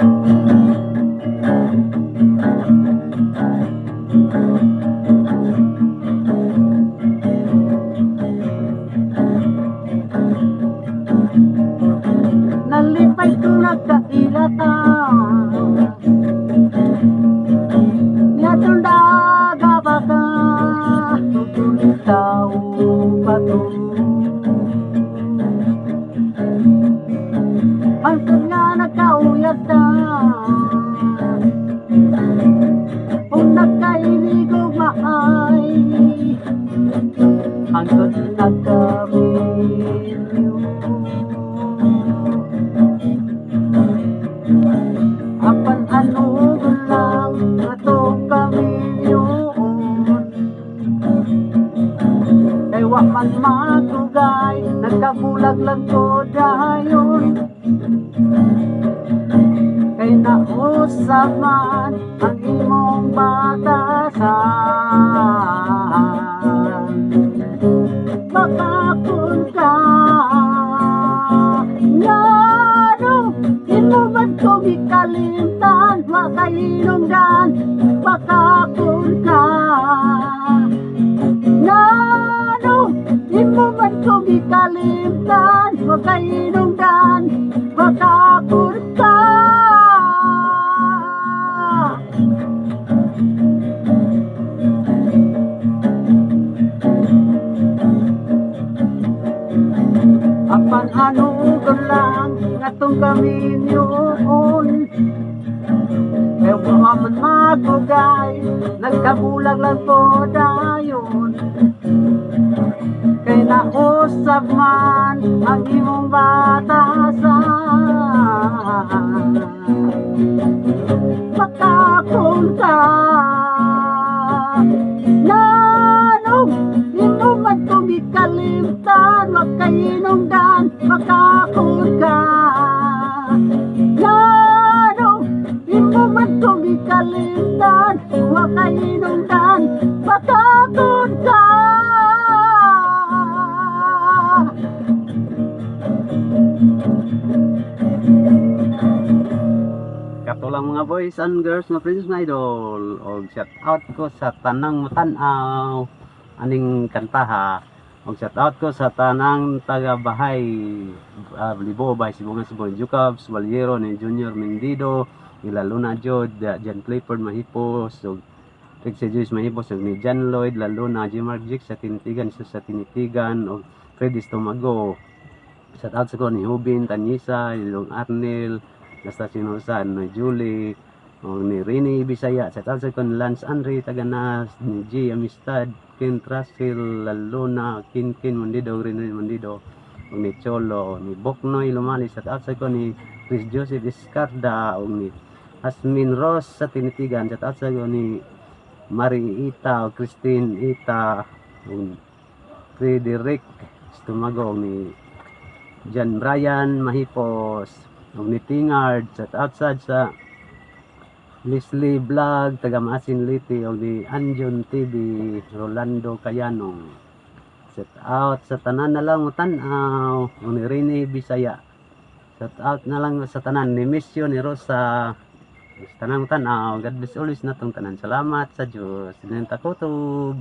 Nalipay ko nagkailata Yatong daga baka Tutulitaw pa to Hangtod nga nagkauyag na Kung nagkailigog maay Hangtod nagkamilyo Apan ano lang ato kamilyo Kay wa man matugay Nagkabulag lang ko dayon Kay nausap man ang imong batasan Makakun ka Ngano, imo ba't ko ikalimtan Wa kay hinungdan Makakun ka Ngano, imo ba't ko ikalimtan Wa kay hinungdan Makakun ka Apan ano lang atong kaminyoon Kaya wa man magugay Nagkabulag lang po dayon Kay nausap man ang imong batasan Makakon ka Nanong imo man kong ikalimtan Wag kay hinungdan Makakon ka Nanong imo man kong ikalimtan Wag kay hinungdan Makakon ka Katulang mga boys and girls na princess na idol og shout out ko sa tanang matan-aw aning kantaha og shout out ko sa tanang taga-bahay Libo Bay Sibungan Sibungan Jukabs Valyero ni Junior Mendido ila Luna Jod Jan Clifford Mahipos og Trixie Joyce Mahipos og ni John Lloyd lalo na Jimar Jik sa Tinitigan sa Tinitigan og Freddy Stomago shout out sa ko ni Hubin Tanyisa Ilong Arnel Nasta sinusan ni Julie o ni Rini Bisaya sa talsa kon Lance Andre Taganas ni G Amistad Ken Trasil Laluna Kin Mundido Rini Mundido o ni Cholo ni Boknoy Lumali sa talsa kon ni Chris Joseph Escarda o ni Asmin Ross sa Tinitigan sa talsa kon ni Marie Ita o Christine Ita o Frederick Stumago ni Jan Brian Mahipos og ni Tingard sa outside sa Leslie Vlog taga Maasin Liti og ni Anjon TV Rolando Cayanong set out sa tanan na lang tan-aw og ni Rene Bisaya set out na lang sa tanan ni Mission ni Rosa sa tanan tan-aw God bless always natong tanan salamat sa Dios nang takutob